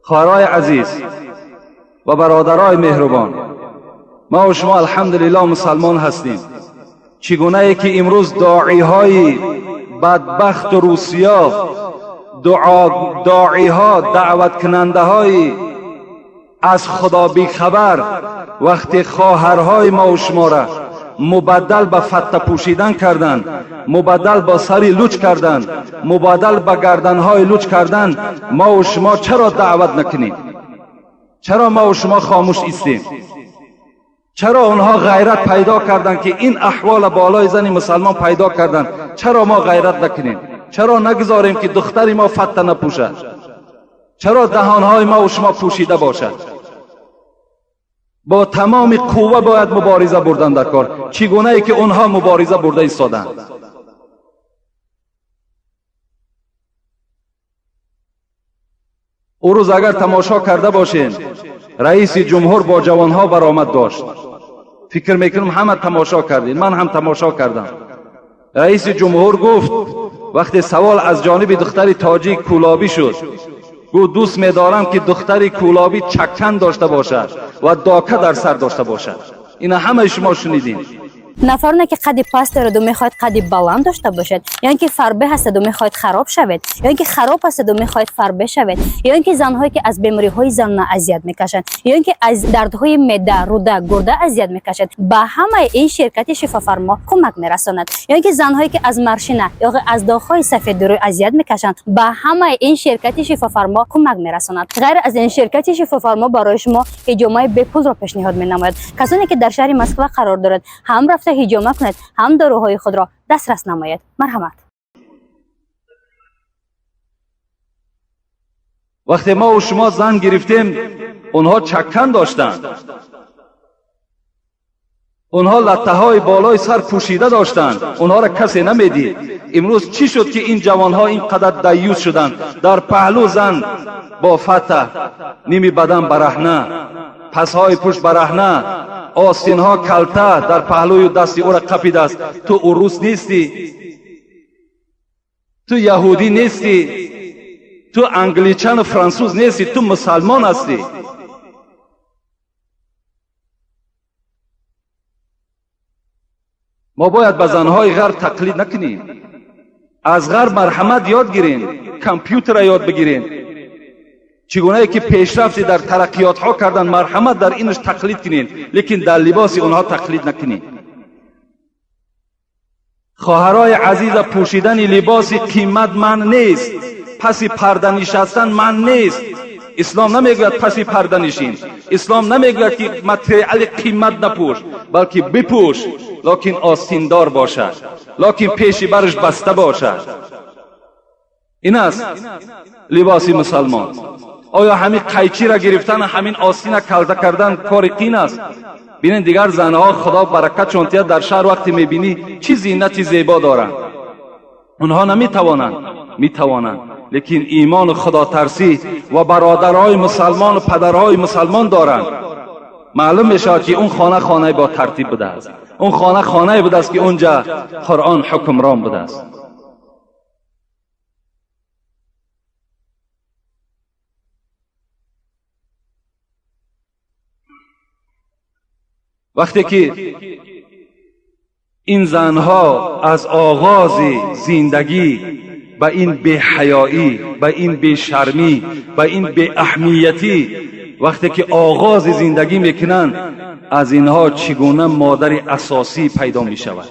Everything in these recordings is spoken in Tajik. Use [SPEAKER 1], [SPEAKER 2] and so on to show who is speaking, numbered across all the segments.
[SPEAKER 1] Хоҳарҳои азиз ва бародарои меҳрубон, мо ва шумо алҳамдулиллоҳ мусалмон ҳастем. Чӣ гунае ки имрӯз доиҳои бадбахту русия, доиҳо, даъваткунандаҳои аз худо бехабар, вақте хоҳарҳои мо ва шуморо мубаддал ба фатта пӯшидан карданд, мубаддал ба сари луч карданд, мубаддал ба гарданҳои луч карданд, мо ва шумо чаро даъват накунем? Чаро мо ва шумо хомӯш истем? Чаро онҳо ғайрат пайдо карданд, ки ин аҳвола болои зани мусалмон пайдо карданд? Чаро мо ғайрат накунем? Чаро нагузорем, ки духтари мо фатта напӯшад? Чаро даҳонҳои мо ва шумо пӯшида бошад? Бо тамоми қувва бояд мубориза бурдан дар кор, чӣ гунае ки онҳо мубориза бурда истоданд. Ӯ рӯз агар тамошо карда бошем, раиси ҷумҳур бо ҷавонҳо баромад дошт. Фикр мекунам, ҳама тамошо кардед, ман ҳам тамошо кардам. Раиси ҷумҳур гуфт, вақте савол аз ҷониби духтари тоҷик кӯлобӣ шуд, гуфт: дӯст медорам, ки духтари кӯлобӣ чаккан дошта бошад ва дока дар сар дошта бошад. Ина ҳамаи шумо шунидем.
[SPEAKER 2] Нафароне, ки қадди паст дораду мехоҳад қадди баланд дошта бошад, ё ин ки фарбе ҳастаду мехоҳед хароб шавед, ё ин ки хароб ҳастаду мехоҳед фарбе шавед, ё ин ки занҳое, ки аз бемориҳои занона азият мекашанд, ё ин ки аз дардҳои меъда, рӯда, гурда азият мекашад, ба ҳамаи ин ширкати Шифофармо кӯмак мерасонад. Ё ин ки занҳое, ки аз морщина ё аз доғҳои сафеди рӯй азият мекашанд, ба ҳамаи ин ширкати Шифофармо кӯмак мерасонад. Ғайр аз ин, ширкати Шифофармо барои шумо ҳиҷомаи бепулро пешниҳод менамояд. Касоне, ки дар шаҳри Москва қарор дорад, ҳам рафта ҳиҷома кунед, ҳам доруҳои худро дастрас намоед. Марҳамат.
[SPEAKER 1] Вақте мо ва шумо зан гирифтем, онҳо чаккан доштанд, онҳо латтаҳои болои сар пӯшида доштанд, онҳоро касе намедид. Имрӯз чӣ шуд, ки ин ҷавонҳо ин қадар даюс шуданд? Дар паҳлӯ зан бо фата, ними бадан бараҳна, пасҳои пушт бараҳна, остинҳо калта, дар паҳлӯю дасти ӯра қапидааст. Ту урус нестӣ, ту яҳудӣ нестӣ, ту англичану франсуз нестӣ, ту мусалмон ҳастӣ. Мо бояд ба занҳои ғарб тақлид накунем. Аз ғарб, марҳамат, ёд гирем, компютера ёд бигирем. Чӣ гунае ки пешрафти дар тараққиётҳо карданд, марҳамат, дар инаш тақлид кунем, лекин дар либоси онҳо тақлид накунем. Хоҳарои азиза, пӯшидани либоси қимат манъ нест, паси парда нишастан манъ нест. Ислом намегӯяд паси парда нишин, ислом намегӯяд, ки материали қимат напӯш, балки бипӯш, локин остиндор бошад, локин пеши бараш баста бошад. Ин аст либоси мусалмон. Оё ҳамин қайчира гирифтан, ҳамин остина калта кардан кори қин аст? Бинед, дигар занҳо, худо баракатшон тиҳад, дар шаҳр вақте мебинӣ, чӣ зинати зебо доранд. Онҳо наметавонанд? Метавонанд, лекин имону худотарсӣ ва бародарҳои мусалмону падарҳои мусалмон доранд. Маълум мешавад, ки он хона хонаи бо тартиб будааст, он хона хонае будааст, ки онҷа Қуръон ҳукмрон будааст. Вақте ки ин занҳо аз оғози зиндагӣ ба ин беҳаёӣ, ба ин бешармӣ, ба ин беаҳамиятӣ вақте ки оғози зиндагӣ мекунанд, аз инҳо чӣ гуна модари асосӣ пайдо мешавад?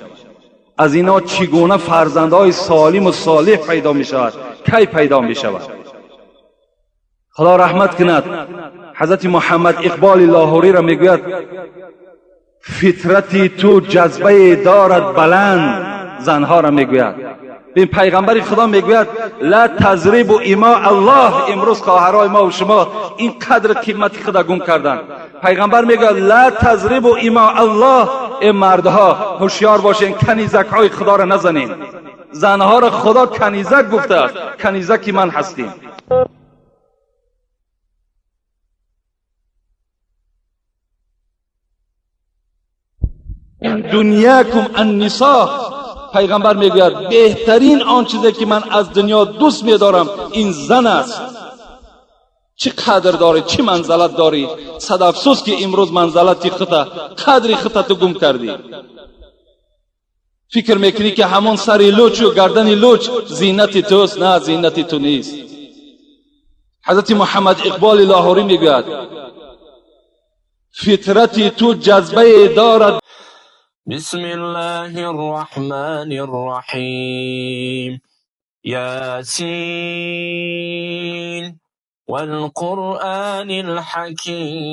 [SPEAKER 1] Аз инҳо чӣ гуна фарзандҳои солиму солеҳ пайдо мешавад? Кай пайдо мешавад? Худо раҳмат кунад ҳазрати Муҳаммад Иқболи Лоҳуриро, мегӯяд: фитрати ту ҷазбае дорад баланд. Занҳоро мегӯяд. Бин, пайғамбари Худо мегӯяд: ла тазрибу има Аллоҳ. Имрӯз хоҳарои мо шумо ин қадр қимати худа гум карданд. Пайғамбар мегӯяд: ла тазрибу има Аллоҳ. Э мардҳо, ҳушёр бошен, канизакҳои Худоро назанем. Занҳоро Худо канизак гуфтааст. Канизаки ман ҳастем. Дунякум аннисо. Пайғамбар мегӯяд: беҳтарин он чизе, ки ман аз дунё дӯст медорам, ин зан аст. Чӣ қадр дорӣ, чӣ манзалат дорӣ? Сад афсӯс, ки имрӯз манзалати хута, қадри хута ту гум кардӣ. Фикр мекунӣ, ки ҳамон сари лучу гардани луч зинати туст. На, зинати ту нест. Ҳазрати Муҳаммад Иқболи Лоҳурӣ мегӯяд: фитрати ту ҷазбае дорад.
[SPEAKER 3] بسم الله الرحمن الرحيم. يس والقرآن الحكيم.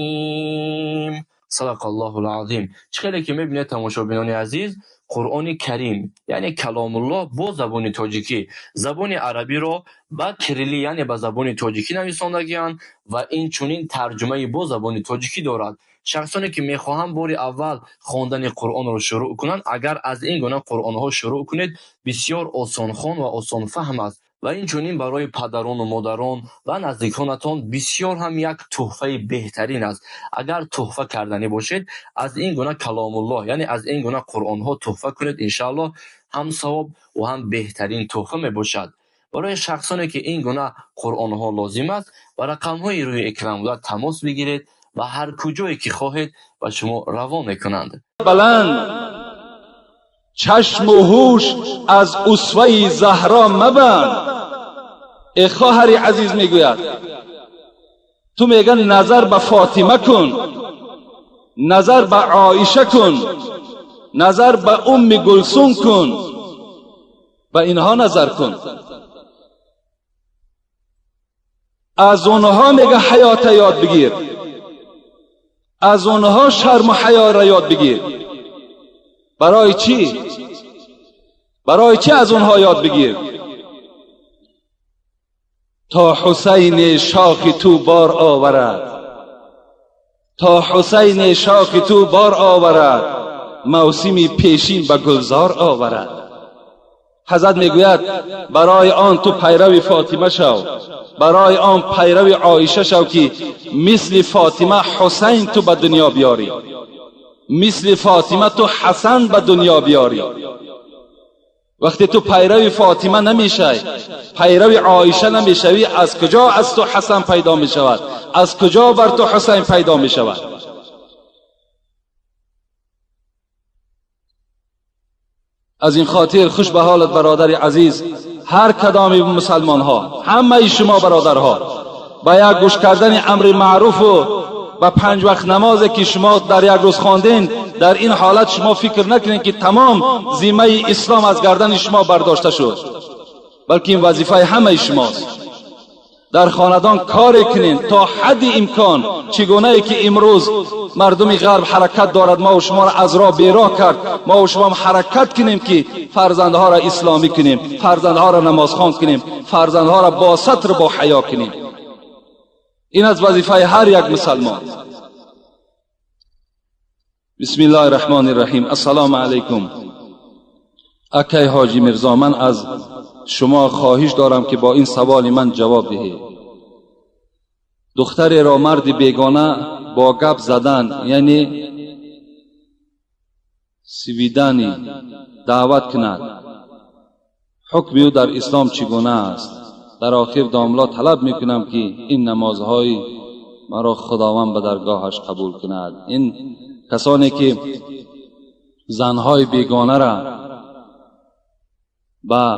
[SPEAKER 3] صدق الله العظيم. Чӣ хеле ки мебинед, тамошобинони азиз, Қуръони Карим, яъне Каломуллоҳ, бо забони тоҷикӣ, забони арабиро ба кирилӣ, яъне ба забони тоҷикӣ нависондагианд ва инчунин тарҷумаи бо забони тоҷикӣ дорад. Шахсоне ки мехоҳанд бори аввал хондани Қуръонро шурӯъ кунанд, агар аз ин гуна қуръонҳо шурӯъ кунед, бисёр осонхон ва осонфаҳм аст ва инчунин барои падарону модарон ва наздиконатон бисёр ҳам як тӯҳфаи беҳтарин аст. Агар тӯҳфа карданӣ бошед, аз ин гуна Каломуллоҳ, яъне аз ин гуна қуръонҳо тӯҳфа кунед, иншааллоҳ ҳам савоб ва ҳам беҳтарин тӯҳфа мебошад. Барои шахсоне ки ин гуна қуръонҳо лозим аст, ба рақамҳои рӯи экран буда тамос бигиред ва ҳар куҷое ки хоҳед, ба шумо равон мекунанд.
[SPEAKER 1] Баланд чашму ҳуш аз усваи Заҳро мабанд. Э хоҳари азиз, мегӯяд, ту меган назар ба Фотима кун, назар ба Оиша кун, назар ба Умми Гулсум кун, ба инҳо назар кун, аз онҳо мега ҳаёта ёд бигир, аз онҳо шарму ҳаёра ёд бигир. Барои чӣ? Барои чӣ аз онҳо ёд бигир? То Ҳусайни шохи ту бор оварад, то Ҳусайни шохи ту бор оварад, мавсими пешин ба гулзор оварад. Ҳазрат мегӯяд: барои он ту пайрави Фотима шав, барои он пайрави Оиша шав, ки мисли Фотима Ҳусайн ту ба дунё биёрӣ, мисли Фотима ту Ҳасан ба дунё биёрӣ. Вақте ту пайрави Фотима намешай, пайрави Оиша намешавӣ, аз куҷо аз ту Ҳасан пайдо мешавад? Аз куҷо бар ту Ҳусайн пайдо мешавад? Аз ин хотир хуш ба ҳолат, бародари азиз, ҳар кадоми мусалмонҳо, ҳамаи шумо бародарҳо, ба як гӯш кардани амри маъруфу ба панҷ вақт намозе ки шумо дар як рӯз хонден, дар ин ҳолат шумо фикр накунед, ки тамом зиммаи ислом аз гардани шумо бардошта шуд, балки ин вазифаи ҳамаи шумост. Дар хонадон коре кунед то ҳадди имкон, чӣ гунае ки имрӯз мардуми ғарб ҳаракат дорад, мо шуморо аз роҳ бероҳ кард, мо шумоам ҳаракат кунем, ки фарзандҳоро исломӣ кунем, фарзандҳоро намозхон кунем, фарзандҳоро бо сатр, бо ҳаё кунем. Ин аз вазифаи ҳар як мусалмон. بسم الله الرحمن الرحیم. السلام علیکم اکی حاجی میرزا، من از شما خواهش دارم که با این سوال من جواب دهید. دختری را مرد بیگانه با گپ زدن، یعنی سویدانی، دعوت کند، حکم او در اسلام چگونه است؟ در آخر داملا طلب میکنم که این نمازهای مرا خداوند به درگاهش قبول کند. این کسانی که زنهای بیگانه را به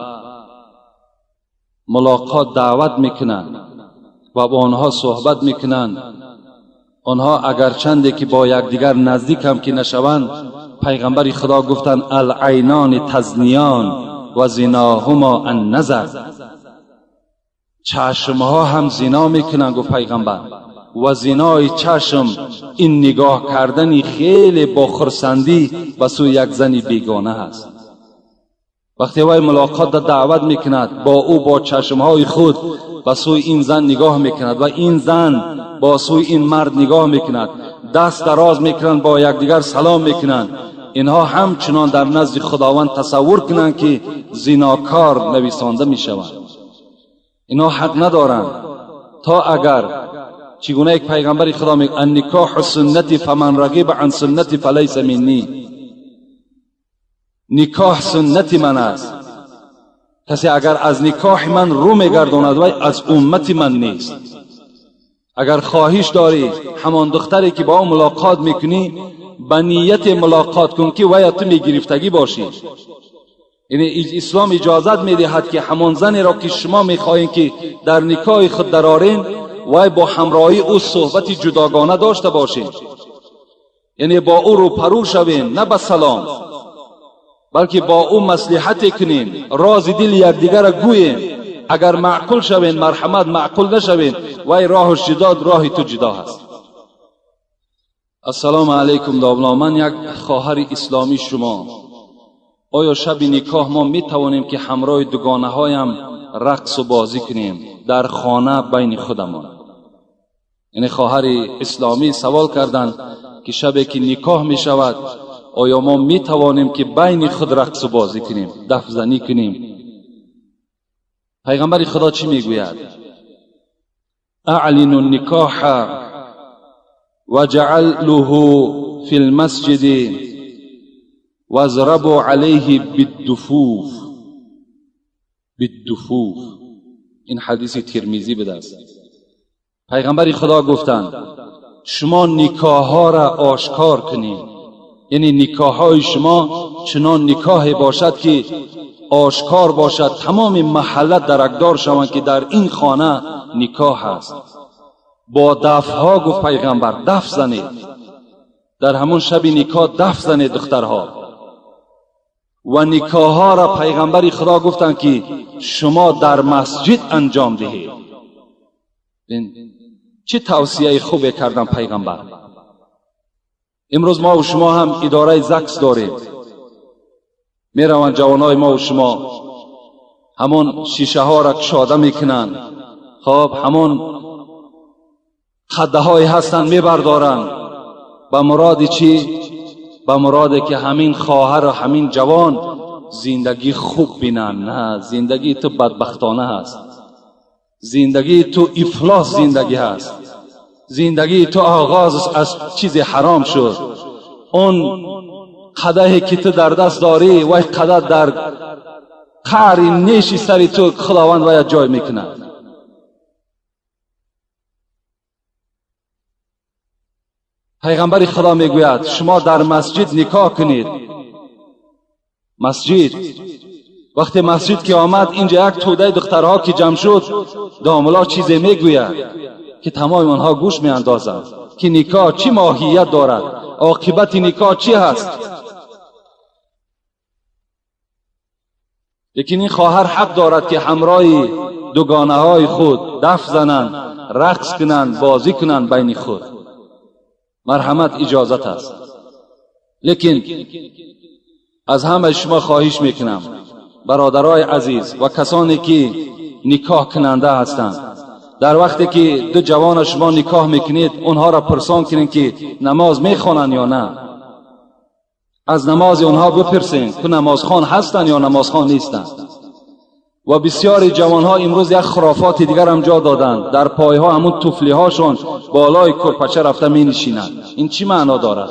[SPEAKER 1] ملاقات دعوت میکنند و با آنها صحبت میکنند، آنها اگرچنده که با یکدیگر نزدیک هم که نشوند، پیغمبر خدا گفتند: العینان تزنیان و زناهما النظر. چشمها هم زنا میکنند، گفت پیغمبر، و زنای چشم این نگاه کردن خیلی با خرسندی به سوی یک زن بیگانه است. وقتی وی ملاقات دعوت میکند، با او با چشمهای خود به سوی این زن نگاه میکند و این زن با سوی این مرد نگاه میکند، دست دراز میکنند، با یکدیگر سلام میکنند، اینها همچنان در نزد خداوند تصور کنند که زیناکار نویسانده میشوند. اینها حق ندارند تا اگر چگونه یک پیغمبر خدا میگه: النکاح سنتی فمن رغب عن سنتی فلیس منی. نکاح سنت من است، کسی اگر از نکاح من رو میگرداند، وی از امت من نیست. اگر خواهش داری همان دختری که با او ملاقات میکنی به نیت ملاقات کن که ویا تو میگرفتگی باشی. یعنی اسلام اجازت میدهد که همان زنی را که شما میخواهید که در نکاح خود درارین وی با همراهی او صحبت جداگانه داشته باشین، یعنی با او روپرو شوین، نه به سلام، بلکه با او مصلحت کنین، راز دل یکدیگر را گویین. اگر معقول شوین مرحمت، معقول نشوین وی راهش جدا، راه تو جدا هست. السلام علیکم دابلا، من یک خواهر اسلامی شما، آیا شب نکاح ما می توانیم که همراه دوگانه هایم رقص و بازی کنیم در خانه بین خودمان؟ یعنی خواهر اسلامی سوال کردند که شبی که نکاح می شود آیا ما می توانیم که بین خود رقص و بازی کنیم، دف زنی کنیم؟ پیغمبر خدا چی می گوید؟ اعلنوا النکاح وجعلوه فی المسجد واضربوا علیه بالدفوف. بالدفوف، این حدیث ترمذی بوده است. پیغمبر خدا گفتند شما نکاح ها را آشکار کنید، یعنی نکاح های شما چنان نکاح باشد که آشکار باشد، تمام محله درکدار شوند که در این خانه نکاح است. با دف ها گفت پیغمبر دف زنید، در همون شب نکاح دف زنید دخترها. و نکاح ها را پیغمبر خدا گفتند که شما در مسجد انجام دهید. چه توصیه خوبی کردن پیغمبر. امروز ما و شما هم اداره زکس داریم، میروند جوانای ما و شما همون شیشه ها را کشاده میکنند، خب همون خده های هستند میبردارند، به مراد چی؟ به مراد که همین خواهر و همین جوان زندگی خوب بینند. نه، زندگی تو بدبختانه هست، زندگی تو افلاس زندگی هست، زندگی تو آغاز از چیز حرام شد. اون قدحی که تو در دست داری وای قدح در قعر نیشی سری تو خداوند باید جای میکنه. پیغمبر خدا میگوید شما در مسجد نکاح کنید. مسجد، وقتی مسجد که آمد اینجا یک توده دخترها که جمع شد، داملا چیزی میگوید که تمام آنها گوش میاندازند که نکاح چی ماهیت دارد، عاقبت نکاح چی هست. لیکن این خواهر حق دارد که همراه دوگانه های خود دف زنند، رقص کنند، بازی کنند بین خود. مرحمت اجازت است. لیکن از همه شما خواهش میکنم برادرای عزیز و کسانی که نکاح کننده هستند، در وقتی که دو جوان شما نکاح میکنید اونها را پرسان کنید که نماز میخوانند یا نه. از نماز اونها بپرسین که نمازخوان هستند یا نمازخوان نیستند. و بسیاری جوانها امروز یک خرافات دیگر هم جا دادند، در پایها همون طفلی هاشون بالای کرپچه رفته می نشینند. این چی معنا دارد؟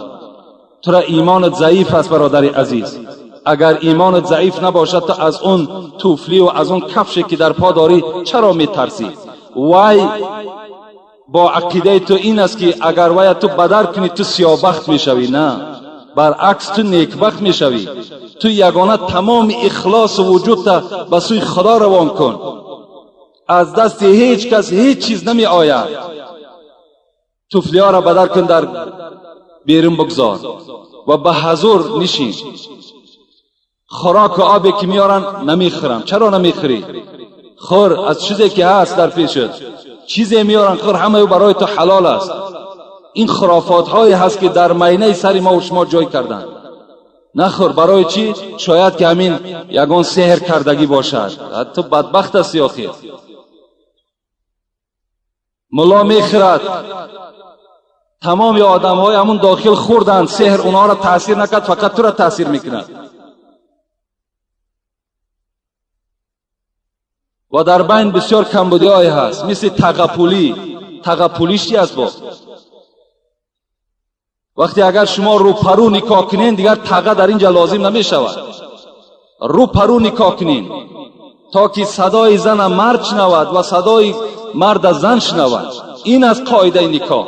[SPEAKER 1] تو را ایمانت ضعیف است برادر عزیز. اگر ایمانت ضعیف نباشد تو از اون طفلی و از اون کفشی که در پا داری چرا می ترسی؟ وای با عقیده تو این است که اگر وای تو بدر کنی تو سیابخت میشوی. نه، برعکس تو نیکبخت میشوی. تو یگانه تمام اخلاص و وجود تا به سوی خدا روان کن، از دست هیچ کس هیچ چیز نمی آید. طفلی ها را بدر کن، در بیرون بگذار و به حضور نشین. خوراک و آبی که میارن نمیخورم. چرا نمیخوری؟ خور از چیزی که هست در پیشت، چیزی میارن خور، همه برای تو حلال است. این خرافات هایی هست که در مینه سر ما و شما جای کردن. نخور برای چی؟ شاید که همین یگان سحر کردگی باشد. تو بدبخت هستی آخر. ملا میخورد، تمام آدم های همون داخل خوردن، سحر اونها را تاثیر نکرد، فقط تو را تاثیر میکند. و در بین بسیار کمبودی های هست، مثل تغپولی. تغپولی چی است با؟ وقتی اگر شما رو پرو نکاح کنین دیگر تغه در اینجا لازم نمی شود. رو پرو نکاح کنین تا که صدای زن مرد شنود و صدای مرد زن شنود. Ин аст қоидаи никоҳ.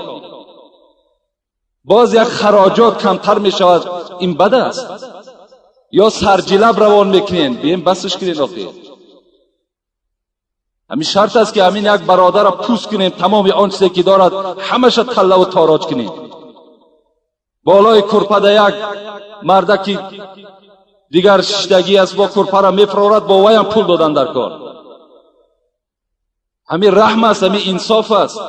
[SPEAKER 1] Боз як хароҷот камтар мешавад, ин бад аст. Ё сарҷилаб равон мекунем, бием басш кунем охир. Ҳамин шарт аст ки ҳамин як бародарро пӯст кунем, тамоми он чизе ки дорад ҳамаша таллаву тороҷ кунем. Болои курпада як мардаки дигар шиштагӣ аст, бо курпара мефурорад, бо ваям пул додан дар кор. Ҳамин раҳм аст, ҳамин инсоф аст.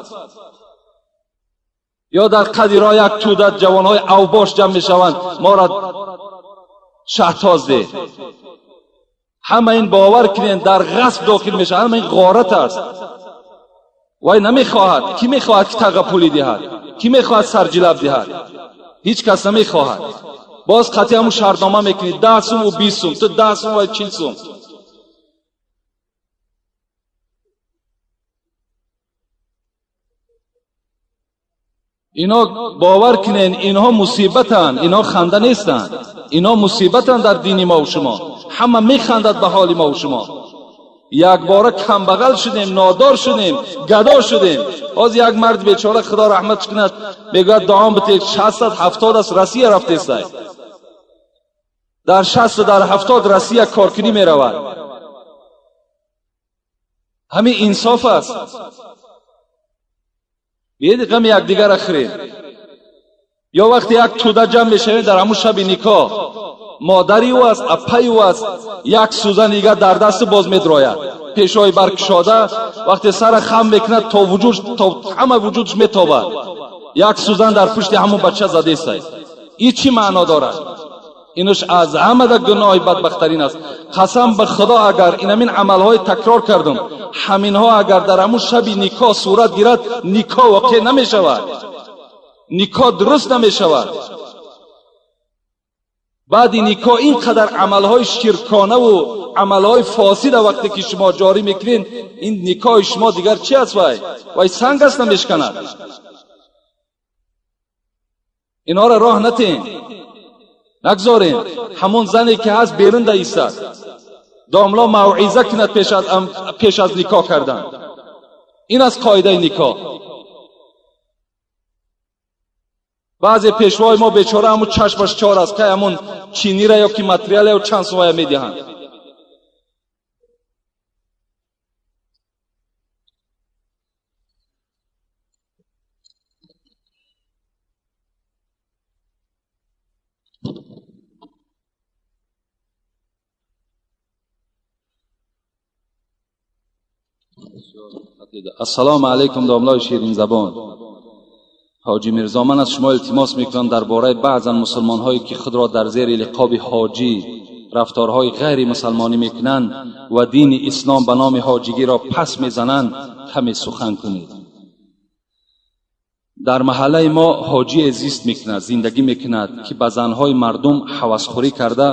[SPEAKER 1] Ё дар қади роҳ як тӯда ҷавонҳои авбош ҷамъ мешаванд, моро шаҳтоз деҳ. Ҳама ин бовар кунед, дар ғасб дохил мешавад, ҳама ин ғорат аст. Вай намехоҳад. Кӣ мехоҳад ки таға пулӣ диҳад? Кӣ мехоҳад сарҷилаб диҳад? Ҳеҷ кас намехоҳад. Боз қатъи ҳамун шартнома мекунӣ, 10 сум ӯ 20 сум, ту 10 сум вай 40 сум. Ино бовар кунед, инҳо мусибатанд, инҳо ханда нестанд, инҳо мусибатанд дар дини мо шумо. Ҳама механдад ба ҳоли мо шумо. Якбора камбағал шудем, нодор шудем, гадо шудем. Ҳозир як мард бечора, худо раҳматш кунад, мегӯяд дуом битед, 60-70 аст, Россия рафтестай. Дар 60 дар 70 Россия коркунӣ меравад. Ҳамин инсоф аст. Биед ғами якдигарро хӯрем. Ё вақте як тӯда ҷамъ мешавем дар ҳамун шаби никоҳ, модари ӯ аст, аппаи ӯ аст, як сӯзан дигар дар дасту боз медрояд, пешҳои баркушода, вақте сара хам мекунад, то вуҷуд, то ҳама вуҷудш метобад. Як сӯзан дар пушти ҳамун бача задестай. Ин чӣ маъно дорад? Инаш аз ҳамада гуноҳи бадбахттарин аст. Қасам ба худо, агар инамин амалҳои такрор кардум, ҳаминҳо агар дар ҳамун шаби никоҳ сурат гирад, никоҳ воқеъ намешавад, никоҳ дуруст намешавад. Баъди никоҳ ин қадар амалҳои ширконаву амалҳои фосида вақте ки шумо ҷорӣ мекунед, ин никоҳи шумо дигар чи аст? Вай вай санг аст, намешканад. Инҳоро роҳ натем, нагзорем. Ҳамон зане ки ҳаст берун даистад, домло мавъиза кунад пеш аз никоҳ кардан. Ин аст қоидаи никоҳ. Баъзе пешвои мо бечора ҳамун чашмаш чор аст, кай ҳамун чинира ё ки материала ё чанд сумая медиҳанд. Ассалому алайкум, домлои ширинзабон ҳоҷӣ Мирзо. Ман аз шумо илтимос мекунам, дар бораи баъзан мусулмонҳое ки худро дар зери лиқоби ҳоҷӣ рафторҳои ғайримусалмонӣ мекунанд ва дини ислом ба номи ҳоҷигиро пас мезананд, каме сухан кунед. Дар маҳаллаи мо ҳоҷие зист мекунад, зиндагӣ мекунад, ки ба занҳои мардум ҳавасхӯрӣ карда,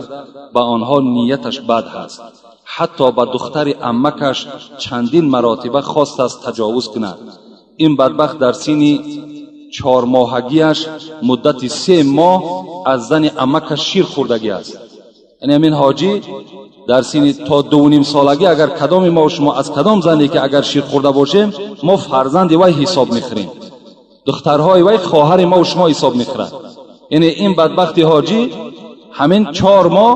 [SPEAKER 1] ба онҳо нияташ бад ҳаст. Ҳатто ба духтари аммакаш чандин маротиба хостааст таҷовуз кунад. Ин бадбахт дар синни чормоҳагиаш муддати 3 моҳ аз зани аммакаш шир хӯрдагӣ аст. Яъне ҳамин ҳоҷӣ дар синни то 2.5 солагӣ, агар кадоми мо шумо аз кадом зане ки агар шир хӯрда бошем, мо фарзанди вай ҳисоб мехӯрем, духтарҳои вай хоҳари мо шумо ҳисоб мехӯрад. Яъне ин бадбахти ҳоҷӣ ҳамин 4 моҳ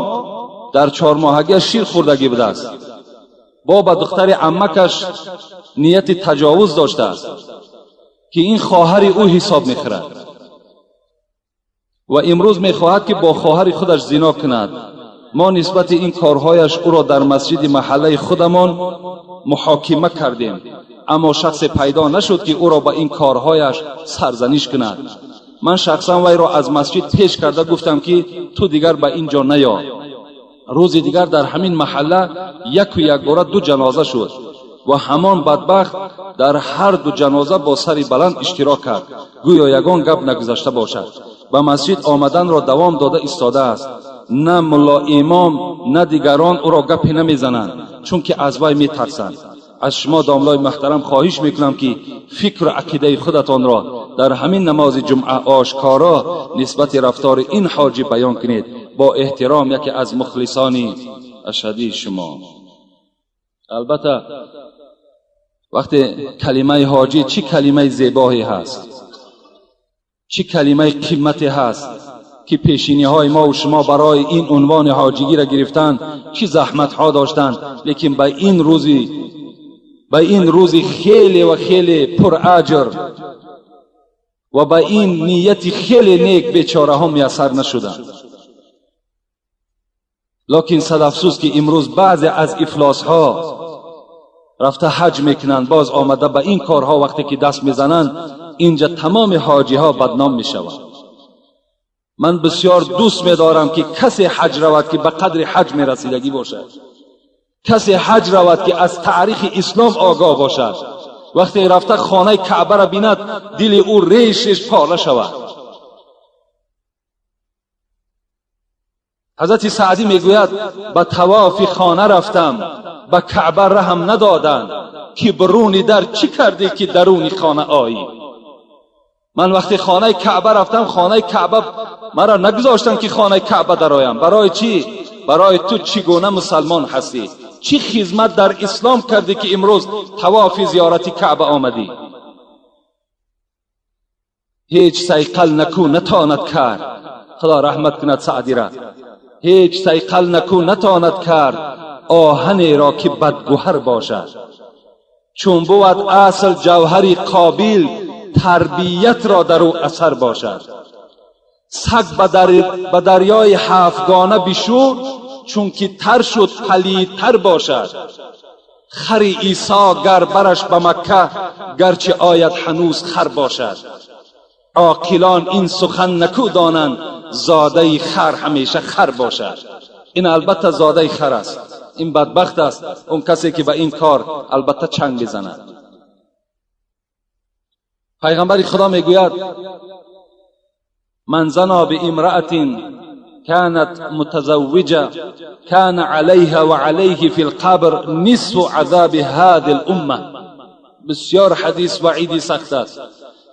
[SPEAKER 1] дар чормоҳагиаш шир хӯрдагӣ будааст, бо ба духтари аммакаш нияти таҷовуз доштааст, ки ин хоҳари ӯ ҳисоб мехӯрад ва имрӯз мехоҳад ки бо хоҳари худаш зино кунад. Мо нисбати ин корҳояш ӯро дар масҷиди маҳаллаи худамон муҳокима кардем, аммо шахсе пайдо нашуд ки ӯро ба ин корҳояш сарзаниш кунад. Ман шахсан вайро аз масҷид пеш карда гуфтам, ки ту дигар ба ин ҷо наё. Рӯзи дигар дар ҳамин маҳалла яку якбора 2 ҷаноза шуд ва ҳамон бадбахт дар ҳар 2 ҷаноза бо сари баланд иштирок кард, гӯё ягон гап нагузашта бошад. Ба масҷид омаданро давом дода истодааст. На мулло имом, на дигарон ӯро гапе намезананд, чунки аз вай метарсанд. Аз шумо домлои муҳтарам хоҳиш мекунам, ки фикру ақидаи худатонро дар ҳамин намози ҷумъа ошкоро нисбати рафтори ин ҳоҷӣ баён кунед. Бо эҳтиром, яке аз мухлисони ашадии шумо. Албатта, وقتی کلمه حاجی چی کلمه زیبایی هست، چی کلمه قیمتی هست که پیشینی های ما و شما برای این عنوان حاجیگی را گرفتن چی زحمت ها داشتند، لیکن به این روزی خیلی و خیلی پر اجر و به این نیت خیلی نیک بیچاره ها میسر نشدند. لکن صد افسوس که امروز بعضی از افلاس ها رفته حج میکنند، باز آمده به این کارها وقتی که دست میزنند اینجا تمام حاجی ها بدنام میشوند. من بسیار دوست میدارم که کسی حج رود که به قدر حج میرسیدگی باشد، کسی حج رود که از تاریخ اسلام آگاه باشد. وقتی رفته خانه کعبه را بیند دل او ریشش پاره شود. حضرت سعدی میگوید به طواف خانه رفتم به کعبه رحم ندادند که برونی در چی کردی که درونی خانه آیی. من وقتی خانه کعبه رفتم خانه کعبه مرا نگذاشتن که خانه کعبه درآیم. برای چی؟ برای تو چگونه مسلمان هستی، چی خدمت در اسلام کردی که امروز طواف زیارت کعبه آمدی؟ هیچ صیقل نکو نتواند کرد، خدا رحمت کند سعدی را، هیچ صیقل نکو نتواند کرد آهنی را که بدگوهر باشد. چون بود اصل جوهری قابل تربیت را در او اثر باشد. سگ به دریای هفتگانه بشور چون که تر شد پلیدتر باشد. خر عیسی گر برش به مکه گرچه آید هنوز خر باشد. عاقلان این سخن نکو دانند زاده خر همیشه خر باشد. این البته زاده خر است، این بدبخت است اون کسی که به این کار البته چنگ بزند. پیغمبر خدا میگوید من زنا بامرأة كانت متزوجة كان عليها وعليه في القبر نصف عذاب هذه الأمة. بسیار حدیث وعیدی سخت است.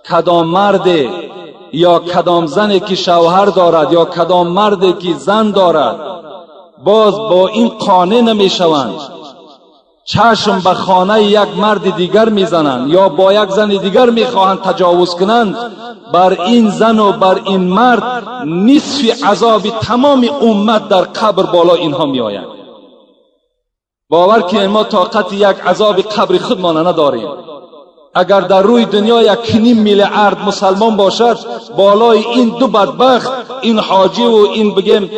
[SPEAKER 1] کدام مرد یا کدام زنی که شوهر دارد یا کدام مردی که زن دارد باز با این قانع نمیشوند، چشم به خانه یک مرد دیگر میزنند یا با یک زن دیگر میخواهند تجاوز کنند، بر این زن و بر این مرد نصف عذاب تمام امت در قبر بالا اینها میآید. باور که ما طاقت یک عذاب قبر خودمان نداریم. اگر در روی دنیا 1.5 میلیارد مسلمان باشد، بالای این دو بدبخت، این حاجی و این بگیم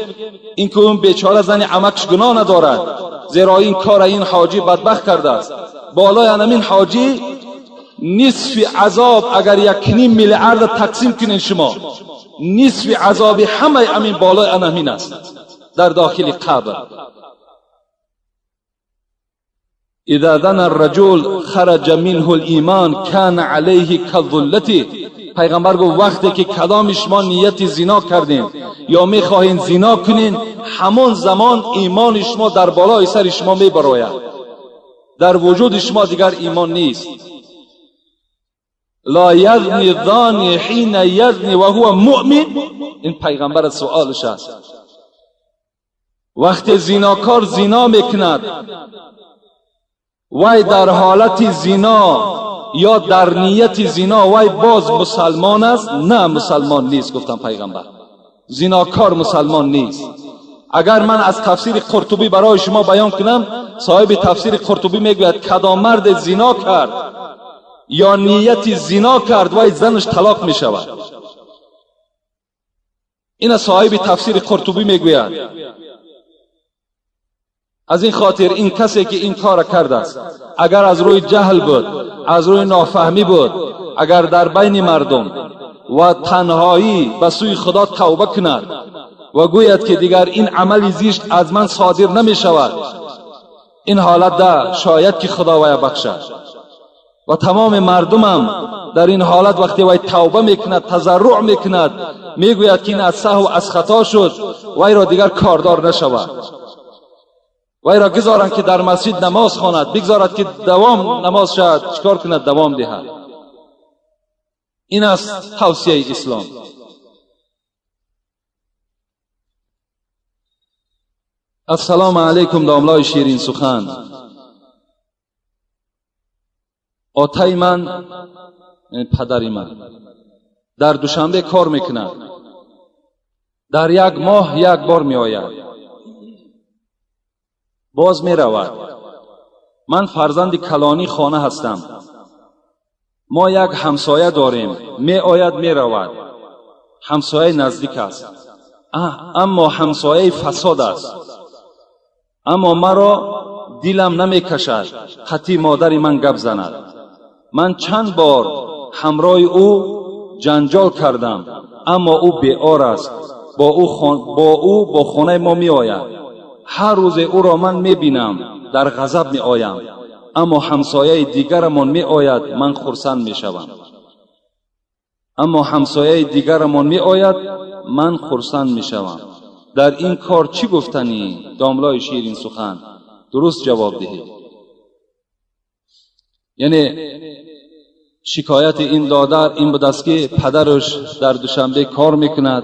[SPEAKER 1] این که اون بیچاره زن عمکش گناه ندارد، زیرا این کار این حاجی بدبخت کرده است، بالای همین حاجی نصف عذاب اگر 1.5 میلیارد تقسیم کنین شما، نصف عذاب همه امین بالای همین است در داخل قبر. اذا زنى الرجل خرج منه الایمان كان عليه كالظلة. پیغمبر گفت وقتی که کدام شما نیت زنا کردین یا میخواهین زنا کنین، همان زمان ایمان شما در بالای سر شما میبراید، در وجود شما دیگر ایمان نیست. لا یزنی الزانی حین یزنی و هو مؤمن. این پیغمبر سوالش است. وقتی زیناکار زینا میکند، وی در حالت زینا یا در نیت زینا وی باز مسلمان است؟ نه، مسلمان نیست. گفتم پیغمبر زیناکار مسلمان نیست. اگر من از تفسیر قرطبی برای شما بیان کنم، صاحب تفسیر قرطبی میگوید کدام مرد زینا کرد یا نیت زینا کرد وی زنش طلاق می شود. این صاحب تفسیر قرطبی میگوید. از این خاطر این کسی که این کار کرده است، اگر از روی جهل بود، از روی نافهمی بود، اگر در بین مردم و تنهایی به سوی خدا توبه کند و گوید که دیگر این عمل زشت از من صادر نمی شود، این حالت ده شاید که خدا وی بخشد. و تمام مردمم در این حالت وقتی وی توبه میکند، تضرع میکند، میگوید که این از سهو از خطا شد، وی را دیگر کاردار نشود، وی را گذارند که در مسجد نماز خواند، بگذارد که دوام نماز شد، چکار کند؟ دوام دهد. این است توصیه اسلام. السلام علیکم داملای شیرین سخن. Отаи ман, падари ман, дар Душанбе кор мекунад. Дар як моҳ як бор меояд, боз меравад. Ман фарзанди калонии хона ҳастам. Мо як ҳамсоя дорем, меояд, меравад. Ҳамсояи наздик аст, аммо ҳамсояи фасод аст. Аммо маро дилам намекашад қатъи модари ман гап занад. Ман чанд бор ҳамроҳи ӯ ҷанҷол кардам, аммо ӯ беор аст. Бо ӯ бо хонаи мо меояд. Ҳар рӯзе ӯро ман мебинам, дар ғазаб меоям. Аммо ҳамсояи дигарамон меояд, ман хурсанд мешавам. Аммо ҳамсояи дигарамон меояд, ман хурсанд мешавам. Дар ин кор чӣ гуфтанӣ, домлои ширин сухан? Дуруст ҷавоб диҳед. Яъне шикояти ин додар ин будаст, ки падараш дар Душанбе кор мекунад,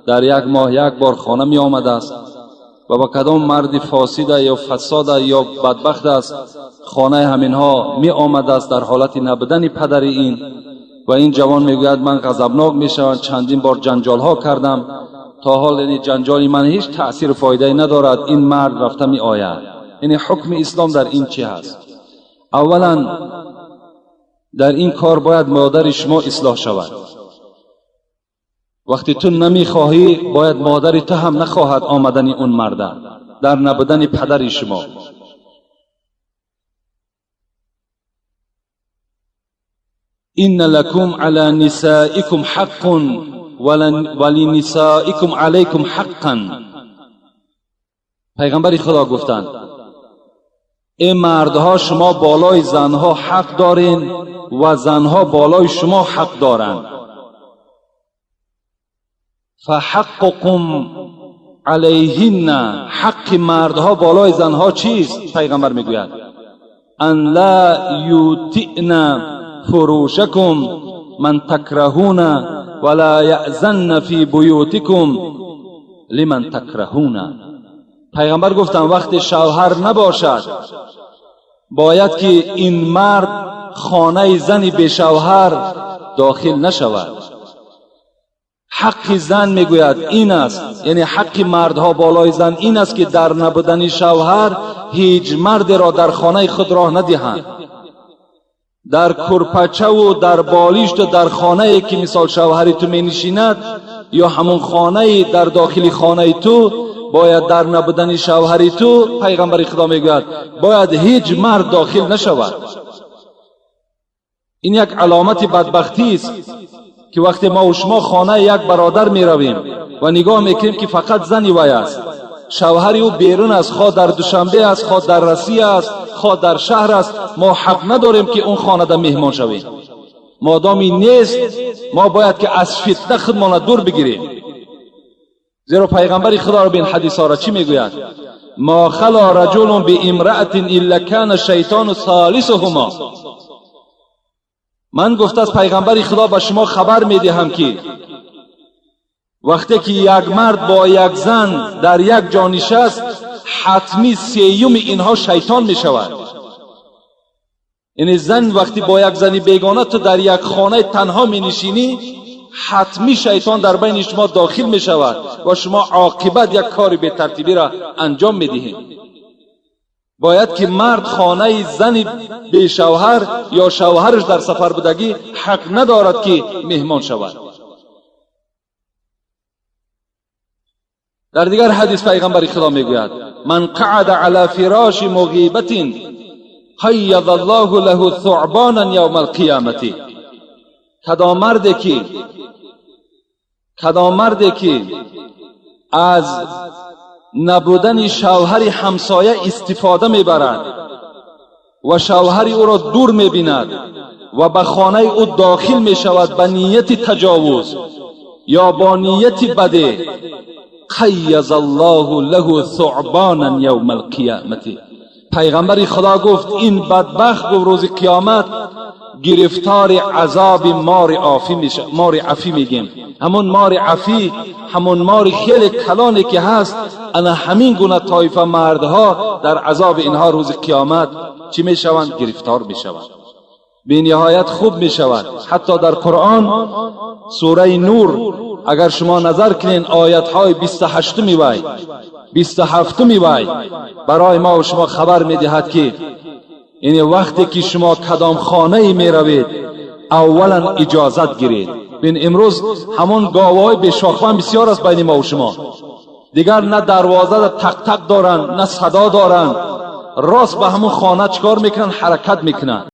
[SPEAKER 1] дар як моҳ як бор хона меомадааст ва ба кадом марди фосида ё фасода ё бадбахт аст, хонаи ҳаминҳо меомадааст дар ҳолати набудани падари ин. Ва ин ҷавон мегӯяд, ман ғазабнок мешавам, чандин бор ҷанҷолҳо кардам, то ҳол яъне ҷанҷоли ман ҳеҷ таъсиру фоидае надорад, ин мард рафта меояд. Яъне ҳукми ислом дар ин чӣ ҳаст? Аввалан, дар ин кор бояд модари шумо ислоҳ шавад. Вақте ту намехоҳӣ, бояд модари ту ҳам нахоҳад омадани он марда дар набудани падари шумо. Инна лакум ала нисаикум ҳаққун ва линисаикум алайкум ҳаққан. Пайғамбари Худо гуфтанд: эй мардҳо, шумо болои занҳо ҳақ дорен ва занҳо болои шумо ҳақ доранд. Фаҳаққукум алайҳинна, ҳаққи мардҳо болои занҳо чист? Пайғамбар мегӯяд: ан ла ютиъна фурушакум ман такраҳуна ва ла яъзанна фи буютикум лиман такраҳуна. Пайғамбар гуфтанд, вақте шавҳар набошад, бояд ки ин мард хонаи зани бешавҳар дохил нашавад. Ҳаққи зан, мегӯяд, ин аст, яъне ҳаққи мардҳо болои зан ин аст, ки дар набудани шавҳар ҳеҷ мардеро дар хонаи худ роҳ надиҳанд. Дар курпачаву дар болишту дар хонае ки мисол шавҳари ту менишинад ё ҳамон хонаи дар дохили хонаи ту, бояд дар набудани шавҳари ту, пайғамбари Худо мегӯяд, бояд ҳеҷ мард дохил нашавад. Ин як аломати бадбахтист, ки вақте мо шумо хонаи як бародар меравем ва нигоҳ мекунем, ки фақат зани вай аст, шавҳари ӯ берун аст, хоҳ дар Душанбе аст, хоҳ дар Россия аст, хоҳ дар шаҳр аст, мо ҳақ надорем, ки он хонада меҳмон шавем. Модоми нест, мо бояд ки аз фитна худмонро дур бигирем. Зеро пайғамбари Худоро бин, ҳадисҳоро чӣ мегӯяд? Ма хало раҷулун биимраатин илла кана шайтону солисуҳумо. Ман, гуфтааст пайғамбари Худо, ба шумо хабар медиҳам, ки вақте ки як мард бо як зан дар як ҷо нишаст, ҳатмӣ сеюми инҳо шайтон мешавад. Яъне зан вақте бо як зани бегона ту дар як хонаи танҳо менишинӣ, ҳатмӣ шайтон дар байни шумо дохил мешавад ва шумо оқибат як кори бетартибиро анҷом медиҳед. Бояд ки мард хонаи зани бешавҳар ё шавҳараш дар сафар будагӣ ҳақ надорад, ки меҳмон шавад. Дар дигар ҳадис пайғамбари Худо мегӯяд: ман қаъада ала фироши муғибатин қайяда аллоҳу лаҳу суъбонан явма алқиёмати. Кадом марде ки аз набудани шавҳари ҳамсоя истифода мебарад ва шавҳари ӯро дур мебинад ва ба хонаи ӯ дохил мешавад ба нияти таҷовуз ё бо нияти баде, қайяза аллоҳу лаҳу суъбонан явма алқиёмати. Пайғамбари Худо гуфт, ин бадбахт, гуфт, рӯзи қиёмат гирифтори азоби мори офӣ мешавад. Мори афӣ мегем, ҳамон мори афӣ, ҳамон мори хеле калоне ки ҳаст. Ана ҳамин гуна тоифа мардҳо дар азоби инҳо рӯзи қиёмат чӣ мешаванд? Гирифтор мешаванд. Бениҳоят хуб мешавад. Ҳатто дар Қуръон, сураи Нур, агар шумо назар кунед, оятҳои 28-уми вай, 27-уми вай барои мо шумо хабар медиҳад, ки ин вақте ки шумо кадом хонае меравед, аввалан иҷозат гиред. Бин, имрӯз ҳамон говҳои бешохбанд бисёр аст байни мо шумо. Дигар на дарвоза тақ-тақ доранд, на садо доранд, рост ба ҳамон хона чикор мекунанд? Ҳаракат мекунанд.